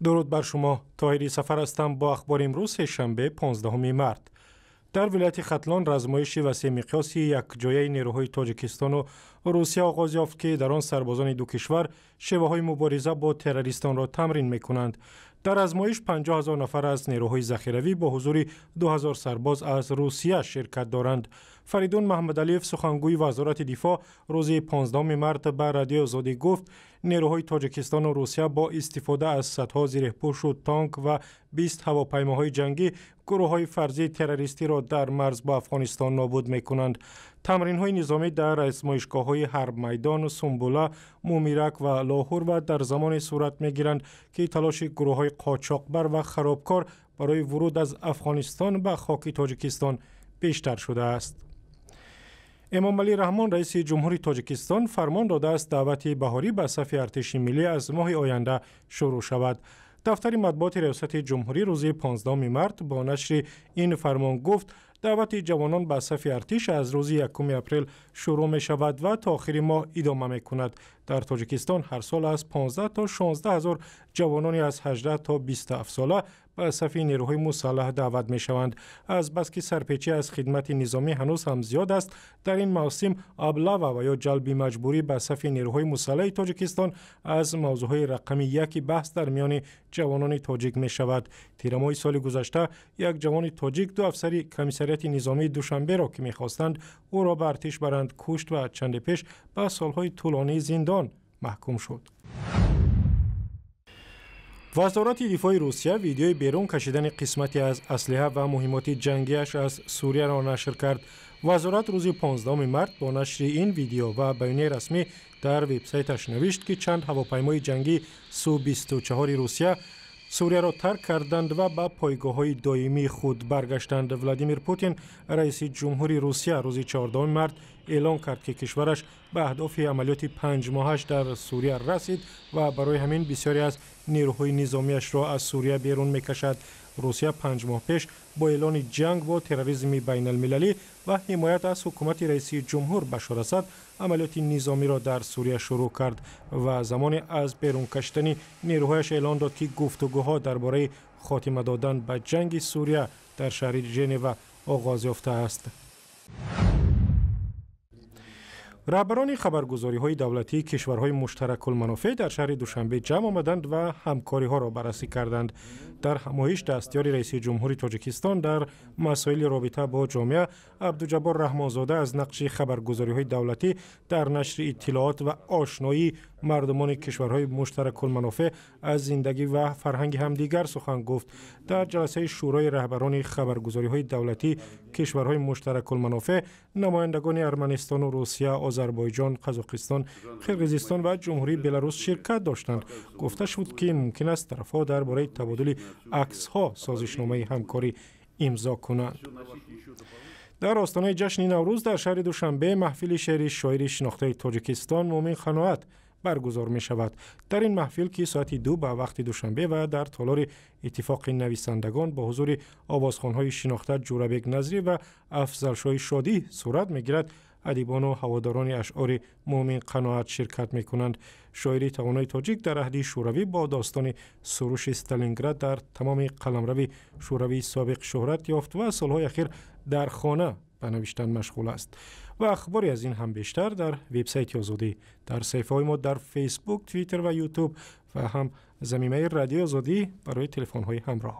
Дуруд бар шумо. Тоҳири Сафар ҳастам бо ахбори имрӯз, сешанбе, 15 март. Дар вилояти Хатлон размоиши васеъмиқёси якҷояи нерӯҳои Тоҷикистону Русия оғоз ёфт, ки дар он сарбозони ду кишвар шеваҳои мубориза бо террористонро тамрин мекунанд. Дар размоиш 50 000 нафар аз нерӯҳои захиравӣ бо ҳузури 2000 сарбоз аз Русия ширкат доранд. Фаридун Маҳмадалиев, сухангӯи Вазорати дифоъ, рӯзи 15 март ба Радиои Озодӣ гуфт, нерӯҳои Тоҷикистону Русия бо истифода аз садҳо зиреҳпӯшу танк ва 20 ҳавопаймоҳои ҷангӣ гурӯҳҳои фарзии террористиро дар марз бо Афғонистон нобуд мекунанд. Тамринҳои низомӣ дар азмоишгоҳҳои Ҳарбмайдон, Сумбула, Мумирак ва Лоҳур ва дар замоне сурат мегиранд, ки талоши гурӯҳҳои қочоқбар ва харобкор барои вуруд аз Афғонистон ба хоки Тоҷикистон бештар шудааст. Эмомалӣ Раҳмон, раиси ҷумҳури Тоҷикистон, фармон додааст, даъвати баҳорӣ ба сафи артиши миллӣ аз моҳи оянда шурӯъ шавад. Дафтари матбуоти Риёсати ҷумҳурӣ рӯзи 15 март бо нашри ин фармон гуфт, даъвати ҷавонон ба сафи артиш аз рӯзи 1 апрел шурӯъ мешавад ва то охири моҳ идома мекунад. Дар Тоҷикистон ҳар сол аз 15 то 16 ҳазор ҷавонони аз 18 то 27 сола ба сафи нерӯҳои мусаллаҳ даъват мешаванд. Азбаски сарпечӣ аз хидмати низомӣ ҳанӯз ҳам зиёд аст, дар ин мавсим аблава ва ё ҷалби маҷбурӣ ба сафи нерӯҳои мусаллаҳи Тоҷикистон аз мавзӯъҳои рақами яки баҳс дар миёни ҷавонони тоҷик мешавад. Тирамоҳи соли гузашта як ҷавони тоҷик ду афсари комиссариати низомии Душанберо, ки мехостанд ӯро ба артиш баранд, кушт ва чанде пеш ба солҳои тӯлонии зиндон маҳкум шуд. Вазорати дифои Русия видеои берун кашидани қисмате аз аслиҳа ва муҳимоти ҷангиаш аз Сурияро нашр кард. Вазорат рӯзи 15 март бо нашри ин видео ва баёнияи расмӣ дар вебсайташ навишт, ки чанд ҳавопаймои ҷангӣ Су-24 Русия Сурияро тарк карданд ва ба пойгоҳҳои доимии худ баргаштанд. Владимир Путин, раиси ҷумҳури Русия, рӯзи 14 март эълон кард, ки кишвараш ба аҳдофи амалиёти панҷмоҳаш дар Сурия расид ва барои ҳамин бисёре аз нерӯҳои низомиашро аз Сурия берун мекашад. Русия 5 моҳ пеш бо эълони ҷанг бо терроризми байналмилалӣ ва ҳимоят аз ҳукумати раиси ҷумҳур Башор Асад амалиёти низомиро дар Сурия шурӯъ кард ва замоне аз берун кашидани нерӯҳояш эълон дод, ки гуфтугӯҳо дар бораи хотима додан ба ҷанги Сурия дар шаҳри Женева оғоз ёфтааст. Раҳбарони хабаргузориҳои давлатии кишварҳои муштаракулманофеъ дар шаҳри Душанбе ҷамъ омаданд ва ҳамкориҳоро баррасӣ карданд. Дар ҳамоиш дастёри раиси ҷумҳури Тоҷикистон дар масоили робита бо ҷомеа Абдуҷаббор Раҳмонзода аз нақши хабаргузориҳои давлатӣ дар нашри иттилоот ва ошноии мардумони кишварҳои муштаракулманофеъ аз зиндагӣ ва фарҳанги ҳамдигар сухан гуфт. Дар ҷаласаи Шӯрои раҳбарони хабаргузориҳои давлатии кишварҳои муштаракулманофеъ намояндагони Арманистону Русия, Озарбойҷон, Қазоқистон, Қирғизистон ва Ҷумҳурии Беларус ширкат доштанд. Гуфта шуд, ки мумкин аст тарафҳо дар бораи табодули аксҳо созишномаи ҳамкорӣ имзо кунанд. Дар остонаи ҷашни Наврӯз дар шаҳри Душанбе маҳфили шеъри шоири шинохтаи Тоҷикистон Муъмин Қаноат баргузор мешавад. Дар ин маҳфил, ки соати 2 ба вақти Душанбе ва дар толори Иттифоқи нависандагон бо ҳузури овозхонҳои шинохта Ҷӯрабек Назрӣ ва Афзалшоҳи Шодӣ сурат мегирад, адибону ҳаводорони ашъори Муъмин Қаноат ширкат мекунанд. Шоири тавонои тоҷик дар аҳди Шӯравӣ бо достони Суруши Сталинград дар тамоми қаламрави Шӯравии собиқ шӯҳрат ёфт ва солҳои ахир дар хона ба навиштан машғул аст. Ва ахбори аз ин ҳам бештар дар вебсайти Озодӣ, дар саҳифаҳои мо дар Фейсбук, Твиттер ва Ютуб ва ҳам замимаи Радиои Озодӣ барои телефонҳои ҳамроҳ.